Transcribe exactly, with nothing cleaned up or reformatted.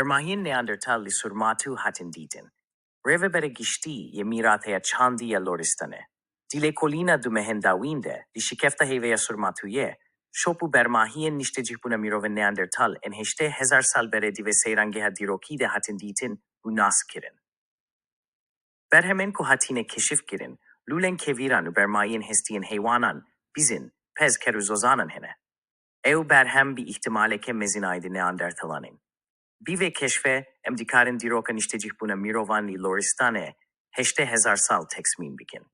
Bermahiyên Neandertal li Surmatû hatin dîtin. Rêvebera giştî yê mîrateya çandî ya Loristanê. Di lêkolîna du mehên dawîn de, di şikefta heyveya Surmatûyê, şop û bermahiyên niştecihbûna mirovên Neandertal ên heştê hezar sal berê di vê seyrangeha dîrokî de hatin dîtin û nas kirin. Berhemên ku hatine keşif kirin, lûlên kevîran û bermahiyên hestiyên heywanan, bizin, pez, ker û zozanan hene. Ew berhem bi îhtimaleke mezin aîdî Neandertalan in. Bi vê keşfê, em dikarin dîroka niştecihbûna mirovan li Loristanê heştê hezar sal texmîn bikin.